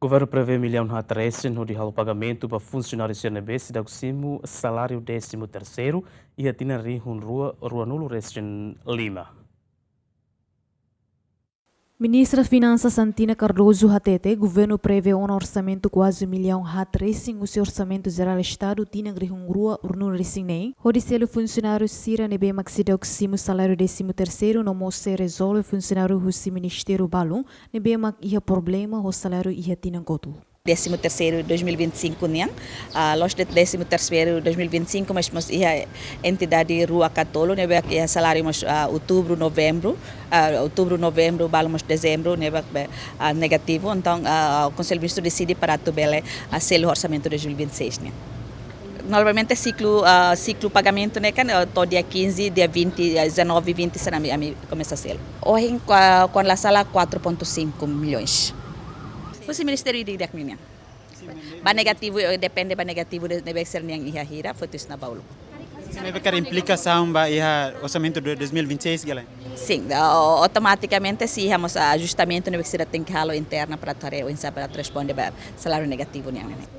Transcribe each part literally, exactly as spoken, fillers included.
Governu prevee millaun haat resin hodi halo pagamentu ba funsionáriu sira ne'ebé seidauk simu saláriu désimu terseiru iha tinan rihun rua, rua nulu resin lima. Ministra Finansas Santina Cardoso hatete, governu prevee ona orsamentu kuaze millaun haat resin husi Orsamentu Jerál Estadu tinan rihun rua ruanulu resin neen, hodi selu funsionáriu sira ne'ebé mak seidauk simu saláriu désimu terseiru no mós sei rezolve funsionáriu husi ministériu balun ne'ebé mak iha problema ho saláriu iha tinan kotuk. Décimo terceiro dois mil e vinte e cinco nian, ah, loos de'it décimo terceiro dois mil e vinte e cinco, mas, mas iha entidade rua ka tolu, ne'ebé iha saláriu mós, ah, outubro, novembro, ah, outubro, novembro, balu mós dezembro, ne'ebé, ah, negativu. Entaun, ah, o Konsellu Ministru deside para atu bele, ah, selu orsamentu dois mil e vinte e seis nian. Normalmente siklu, ah, siklu pagamentu ne'e kan, ah, to'o dia quinze, dia vinte, ah, dezanove, vinte, sira ami, ami komesa selu. Ohin, kua-, kuandu la sala, quatro ponto cinco milhões. Husi ministériu ida-idak nian. Ba negativu, eh, depende ba negativu de, ne'ebé sira-nian iha hira, foto isna baulu. Ne'ebé karik implikasaun ba iha orsamentu de dois mil e vinte e seis gale? Sim, o-, automatikamente sei iha mós ajustamentu ne'ebé sira tenke halo interna para atu haree oinsá para atu responde ba saláriu negativu nian ne'e.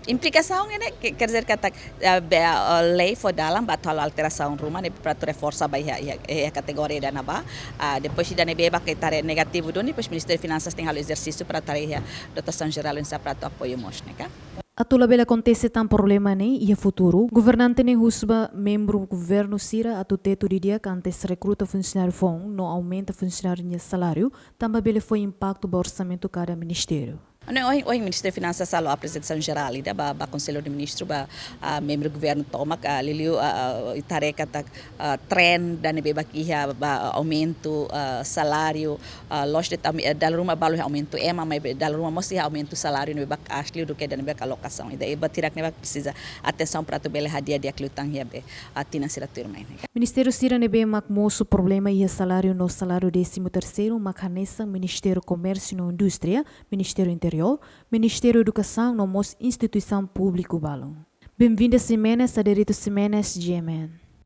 Implikasaun ne'e ke-, quer dizer katak, eh, be-, eh, lei fó dalan ba atu halo alterasaun ruma ne'e para atu reforsa ba iha, iha, iha kategoria ida-ne'ebá. Ah, depois ida ne'ebé ba ke tare negativu duni, depois Ministériu Finansas tenke halo ezersísiu para tare iha dotasaun jerál oinsá para atu apoiu mós ne'e ka. Atu labele akontese tan problema ne'e iha futuru, governante ne'e husu ba membru governu sira atu tetu didi'ak antes rekruta funsionáriu foun no aumenta funsionáriu nia saláriu, tanba bele fó impaktu ba orsamentu kada ministériu. Ne'e ohin, ohin Ministériu Finansas halo aprezentasaun jerál ida ba, ba Konsellu de Ministru, ba, ah, membru governu tomak, ah, liuliu, ah, ah, ita haree katak, ah, trend ida ne'ebé bá iha ba aumentu, ah, saláriu, ah, loos de'it ami, eh, dala ruma balu iha aumentu ema, maibé dala ruma mós iha aumentu saláriu ne'ebé bá aas liu duké ida ne'ebé alokasaun. Ida-ne'e buat hirak ne'ebé presiza atensaun para atu bele hadi'a di'ak liután iha be, ah, tinan sira tuirmai ne'e. Ministériu sira ne'ebé mak mosu problema iha saláriu no saláriu désimu terseiru mak hanesan Ministériu Komérsiu no Indústria, Ministériu Interiór, Ministériu Edukasaun no mós instituisaun públiku balun. Benvinda Ximenes, Aderito Ximenes, G M N.